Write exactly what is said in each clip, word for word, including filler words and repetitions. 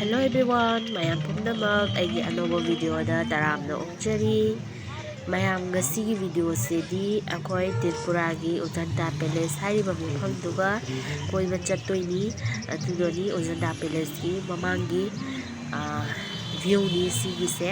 Hello everyone, ꯃꯌꯥꯝ ꯄꯨꯝꯅꯃꯛ ꯑꯩꯒꯤ ꯑꯅꯧꯕ video ꯗ ꯇꯔꯥꯝꯅ ꯑꯣꯛꯆꯔꯤ꯫ ꯃꯌꯥꯝ, ꯉꯁꯤꯒꯤ video ꯁꯤꯗꯤ ꯑꯩꯈꯣꯏ ꯇ꯭ꯔꯤꯄꯨꯔꯥꯒꯤ ꯑꯖꯟꯇꯥ palace ꯍꯥꯏꯔꯤꯕ ꯃꯐꯝꯗꯨꯒ ꯀꯣꯏꯕ ꯆꯠꯇꯣꯏꯅꯤ꯫ ꯑꯗꯨꯗꯨꯅꯤ ꯑꯖꯟꯇꯥ palace ꯀꯤ ꯃꯃꯥꯡꯒꯤ, ꯑꯥ, view ꯅꯤ ꯁꯤꯒꯤꯁꯦ꯫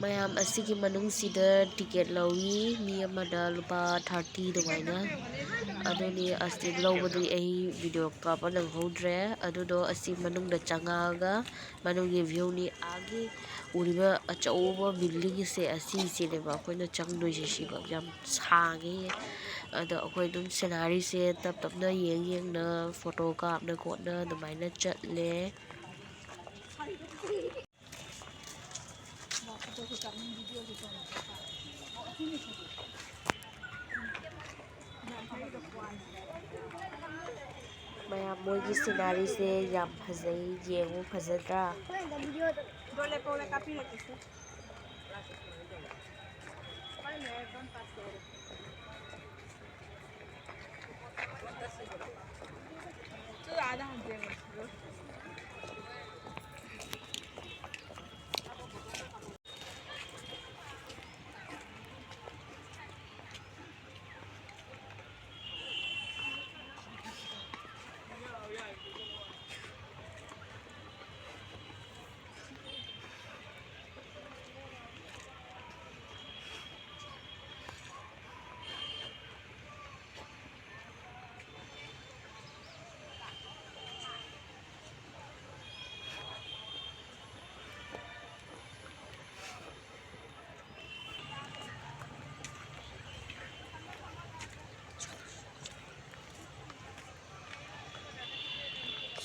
ꯃꯌꯥꯝ, ꯑꯁꯤꯒꯤ ꯃꯅꯨꯡꯁꯤꯗ ticket ꯂꯧꯏ, ꯃꯤ ꯑꯃꯗ ꯂꯨꯄꯥ thirty ꯑꯗꯨꯃꯥꯏꯅ꯫ ꯑꯗꯨꯅꯤ ꯑꯁꯤ ꯂꯧꯕꯗꯨ ꯑꯩ video ꯀꯥꯞꯄ ꯅꯪꯍꯧꯗ꯭ꯔꯦ꯫ ꯑꯗꯨꯗꯣ ꯑꯁꯤ ꯃꯅꯨꯡꯗ ꯆꯪꯉꯛꯑꯒ ꯃꯅꯨꯡꯒꯤ view ꯅꯤ꯫ ꯑꯥꯒꯤ ꯎꯔꯤꯕ ꯑꯆꯧꯕ building ꯁꯦ, ꯑꯁꯤꯁꯤꯅꯦꯕ ꯑꯩꯈꯣꯏꯅ ꯆꯪꯗꯣꯏꯁꯦ꯫ ꯁꯤꯕ ꯌꯥꯝ ꯁꯥꯡꯉꯦ꯫ ꯑꯗꯣ ꯑꯩꯈꯣꯏ ꯑꯗꯨꯝ scenery ꯁꯦ ꯇꯞ ꯇꯞꯅ ꯌꯦꯡ ꯌꯦꯡꯅ photo ꯀꯥꯞꯅ ꯈꯣꯠꯅ ꯑꯗꯨꯃꯥꯏꯅ ꯆꯠꯂꯦ꯫ ꯃꯌꯥꯝ, ꯃꯣꯏꯒꯤ scenery ꯁꯦ ꯌꯥꯝ ꯐꯖꯩ, ꯌꯦꯡꯉꯨ, ꯐꯖꯗ꯭ꯔꯥ?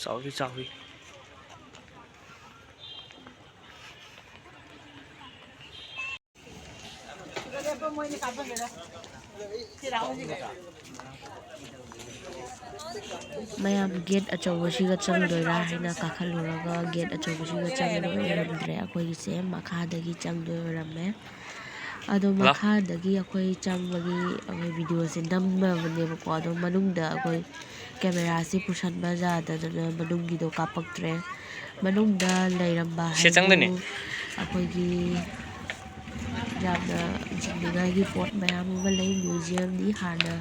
ꯆꯥꯎꯏ, ꯆꯥꯎꯏ꯫ ꯃꯌꯥꯝ ꯒꯦꯠ ꯑꯆꯧꯕꯁꯤꯒ ꯆꯪꯗꯣꯏꯔꯥ ꯍꯥꯏꯅ ꯀꯥꯈꯠꯂꯨꯔꯒ ꯒꯦꯠ ꯑꯆꯧꯕꯁꯤꯒ ꯆꯪꯕ ꯑꯣꯏꯔꯝꯗ꯭ꯔꯦ꯫ ꯑꯩꯈꯣꯏꯒꯤꯁꯦ ꯃꯈꯥꯗꯒꯤ ꯆꯪꯗꯣꯏ ꯑꯣꯏꯔꯝꯃꯦ꯫ ꯑꯗꯣ ꯍꯜꯂꯣ꯫ ꯃꯈꯥꯗꯒꯤ ꯑꯩꯈꯣꯏ ꯆꯪꯕꯒꯤ ꯑꯩꯈꯣꯏ ꯚꯤꯗꯤꯑꯣꯁꯦ ꯅꯝꯃꯕꯅꯦꯕꯀꯣ꯫ ꯑꯗꯣ ꯃꯅꯨꯡꯗ ꯑꯩꯈꯣꯏ ꯀꯦꯃꯦꯔꯥꯁꯤ ꯄꯨꯁꯟꯕ ꯌꯥꯗꯗꯅ ꯃꯅꯨꯡꯒꯤꯗꯣ ꯀꯥꯞꯄꯛꯇ꯭ꯔꯦ꯫ ꯃꯅꯨꯡꯗ ꯂꯩꯔꯝꯕ ꯁꯤ ꯆꯪꯗꯣꯏꯅꯦ꯫ ꯍꯥꯏꯕꯨ ꯑꯩꯈꯣꯏꯒꯤ ꯌꯥꯝꯅ ꯌꯦꯡꯅꯤꯡꯉꯥꯏꯒꯤ ꯄꯣꯠ ꯃꯌꯥꯝ ꯑꯃ ꯂꯩ꯫ ꯃ꯭ꯌꯨꯖꯤꯌꯝꯅꯤ꯫ ꯍꯥꯟꯅ,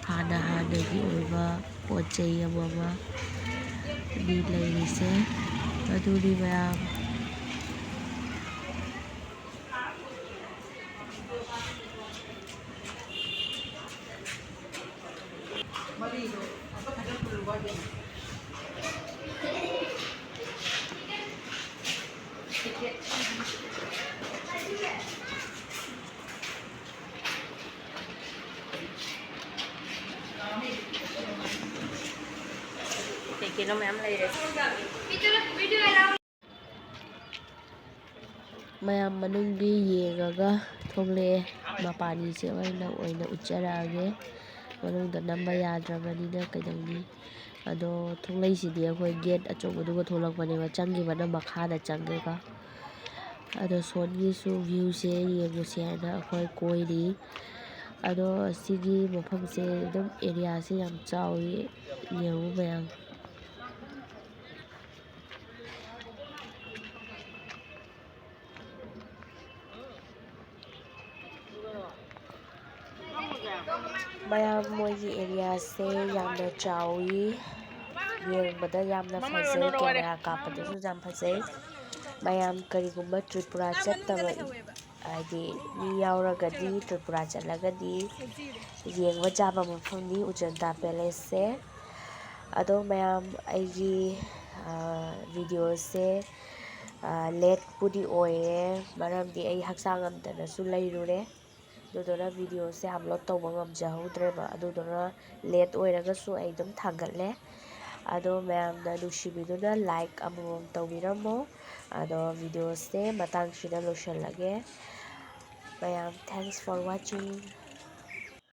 ꯍꯥꯟꯅ ꯍꯥꯟꯅꯒꯤ ꯑꯣꯏꯕ ꯄꯣꯠ ꯆꯩ ꯑꯃ ꯑꯃ ꯗꯤ ꯂꯩꯔꯤꯁꯦ꯫ ꯑꯗꯨꯗꯤ ꯃꯌꯥꯝ ꯀꯩ ꯀꯩꯅꯣ ꯃꯌꯥꯝ ꯂꯩꯔꯦ꯫ ꯃꯌꯥꯝ ꯃꯅꯨꯡꯒꯤ ꯌꯦꯡꯉꯒ ꯊꯣꯛꯂꯛꯑꯦ꯫ ꯃꯄꯥꯟꯒꯤꯁꯦ ꯑꯣꯏꯅ, ꯑꯣꯏꯅ ꯎꯠꯆꯔꯛꯑꯒꯦ꯫ ꯃꯅꯨꯡꯗ ꯅꯝꯕ ꯌꯥꯗ꯭ꯔꯕꯅꯤꯅ ꯀꯩꯗꯧꯅꯤ? ꯑꯗꯣ ꯊꯣꯛꯂꯛꯏꯁꯤꯗꯤ ꯑꯩꯈꯣꯏ ꯒꯦꯠ ꯑꯆꯧꯕꯗꯨꯒ ꯊꯣꯛꯂꯛꯄꯅꯦꯕ, ꯆꯪꯈꯤꯕꯅ ꯃꯈꯥꯗ ꯆꯪꯉꯦꯕ꯫ ꯑꯗꯣ ꯁꯣꯝꯒꯤꯁꯨ ꯚ꯭ꯌꯨꯁꯦ ꯌꯦꯡꯉꯨꯁꯦ ꯍꯥꯏꯅ ꯑꯩꯈꯣꯏ ꯀꯣꯏꯔꯤ꯫ ꯑꯗꯣ ꯁꯤꯒꯤ ꯃꯐꯝꯁꯦ ꯑꯗꯨꯝ ꯑꯦꯔꯤꯌꯥꯁꯦ ꯌꯥꯝ ꯆꯥꯎꯋꯤ꯫ ꯌꯦꯡꯉꯨ ꯃꯌꯥꯝ꯫ ꯃꯌꯥꯝ, ꯃꯣꯏꯒꯤ ꯑꯦꯔꯤꯌꯥꯁꯦ ꯌꯥꯝꯅ ꯆꯥꯎꯏ, ꯌꯦꯡꯕꯗ ꯌꯥꯝꯅ ꯐꯖꯩ, ꯀꯦꯃꯦꯔꯥ ꯀꯥꯞꯄꯗꯁꯨ ꯌꯥꯝ ꯐꯖꯩ꯫ ꯃꯌꯥꯝ ꯀꯔꯤꯒꯨꯝꯕ ꯇ꯭ꯔꯤꯄꯨꯔꯥ ꯆꯠꯇꯕ, ꯍꯥꯏꯗꯤ ꯃꯤ ꯌꯥꯎꯔꯒꯗꯤ, ꯇ꯭ꯔꯤꯄꯨꯔꯥ ꯆꯠꯂꯒꯗꯤ ꯌꯦꯡꯕ ꯆꯥꯕ ꯃꯐꯝꯅꯤ ꯎꯖꯟꯇꯥ ꯄꯦꯂꯦꯁꯁꯦ꯫ ꯑꯗꯣ ꯃꯌꯥꯝ, ꯑꯩꯒꯤ, ꯑ, ꯚꯤꯗꯤꯑꯣꯁꯦ, ꯑ, ꯂꯦꯠꯄꯨꯗꯤ ꯑꯣꯏꯔꯦ, ꯃꯔꯝꯗꯤ ꯑꯩ ꯍꯛꯆꯥꯡ ꯉꯝꯗꯅꯁꯨ ꯂꯩꯔꯨꯔꯦ꯫ ꯑꯗꯨꯗꯨꯅ ꯚꯤꯗꯤꯑꯣꯁꯦ ꯑꯞꯂꯣꯗ ꯇꯧꯕ ꯉꯝꯖꯍꯧꯗ꯭ꯔꯦꯕ꯫ ꯑꯗꯨꯗꯨꯅ ꯂꯦꯠ ꯑꯣꯏꯔꯒꯁꯨ ꯑꯩ ꯑꯗꯨꯝ ꯊꯥꯡꯒꯠꯂꯦ꯫ ꯑꯗꯣ ꯃꯌꯥꯝꯅ ꯅꯨꯡꯁꯤꯕꯤꯗꯨꯅ like ꯑꯃꯃꯝ ꯇꯧꯕꯤꯔꯝꯃꯣ꯫ ꯑꯗꯣ videoꯁꯦ ꯃꯇꯥꯡꯁꯤꯗ ꯂꯣꯏꯁꯤꯜꯂꯒꯦ꯫ ꯃꯌꯥꯝ, thanks for watching꯫